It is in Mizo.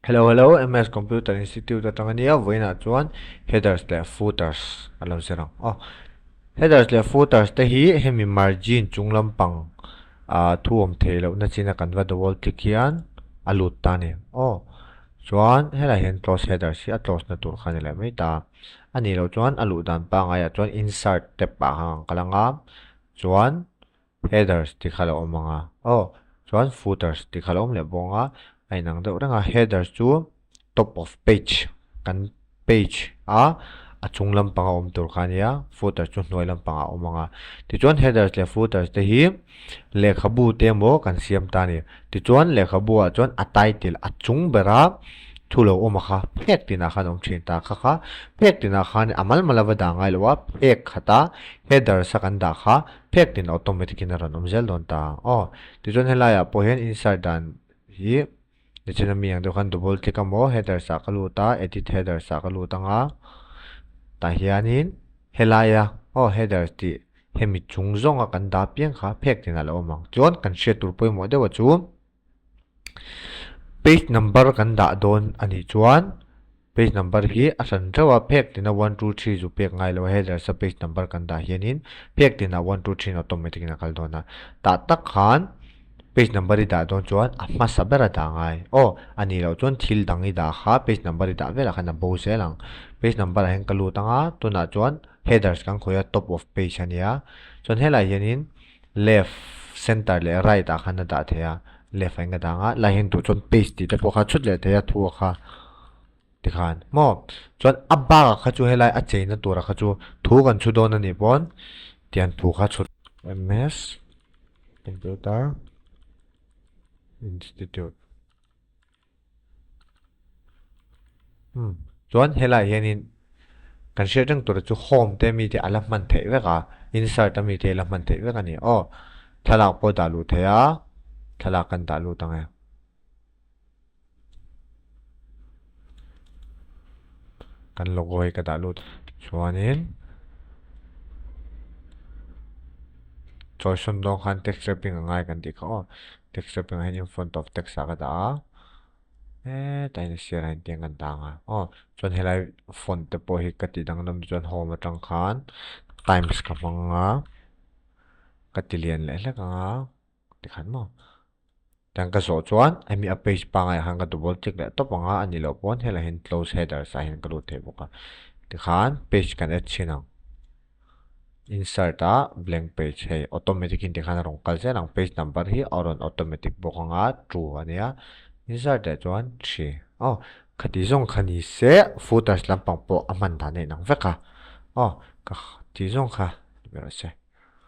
Hello hello MS Computer Institute atang ania vawiinah chuan headers leh footers a lo zir ang aw. Headers leh footers te hi hemi margin chung lampang ah thu awm theih lohna china kan va double click hian a lut ta a ni aw. Chuan helaiah hian close headers hi a close na tur kha a ni leh mai ta. A nih loh chuan a luh dan pangaiah chuan insert tab ah khan an kal ang a chuan Headers tih kha lo awm ang a, aw chuan footers tih kha lo awm leh bawk ang a, a inang deuh reng a, headers chu top of page kan page a a chung lampang a awm tur kha a nia, footers chu hnuai lampang ah a awm ang a, tichuan headers leh footers te hi lehkhabu te emaw kan siam ta a ni, tichuan lehkhabu ah chuan a title a chung bera thu lo awm a kha phek tinah khan a awm thin ta kha kha, phek tinah khan a mal mal a va dah ngai lo a, phek khata headers a kan dah kha Phek tin automatic in a rawn awm zel dawn ta ang aw. Tichuan helaiah pawh hian insert dan hi nichin ami ang deuh khan double click a maw headers ah ka lut a edit headers ah ka lut ang a tah hianin helaia aw headers tih hemi chung zawnga kan dah piang kha phek tin a lo awm ang. Chuan kan hriat tur pawimawh deuh a chu page number kan dah dawn a nih chuan Page number hi a hran theuh a, phek tina 1 2 3 zu pek ngai lo a, header sa page number kan dah hianin phek tina 1 2 3 in automatic in a kal dawn a, tah tak khan page number i dah dawn chuan a hmasa ber a dah ngai. Aw, a nih loh chuan thil dang i dah kha page number i dah velah khan a bo zel ang. Page number ah hian ka lut ang a, tunah chuan headers kan khawih a, top of page a nia, chuan helaiah hianin left, center leh right ah khan a dah thei a, left ah hian ka dah ang a, lai hian duh chuan page tih te pawh kha chhut leh thei a thu a kha tikhan maw chuan a bak ah kha chu helai a cheina tur ah kha chu thu kan chhu dawn a nih pawn tiang thu kha chhut MS Computer Institute. Umm chuan helaiah hianin kan hriat reng tur chu home te mi te a la hman theih vek a insert a mi te a la hman theih vek a ni aw thlalak pawh dah luh theih a thlalak kan dah lut ang e. Kan logo hi ka dah lut chuanin chawisawn dawn khan text wrapping a ngai kan tih kha aw. Text wrapping ah hian in front of text ah ka dah a hetah hian a sirah hian tiang kan dah ang a aw chuan helai font te pawh hi ka tih danglam chuan home atang khan times ka hmang a ka ti lian leh hlek ang a tikhan maw tiang ka zawh chuan hemi a page pangai ah khan ka double click leh tawp ang a a nih loh pawn helaiah hian close headers ah hian ka lut thei bawk a tikhan page kan add chhin ang. Insert ah blank page hei automatic in tikhan a rawn kal zel ang page number hi a rawn automatic bawk ang a true a nia insert leh chuan thi aw khati zawng kha ni se footers lampang pawh a hman dan a inang vek a aw ka ti zawng kha ni ber se.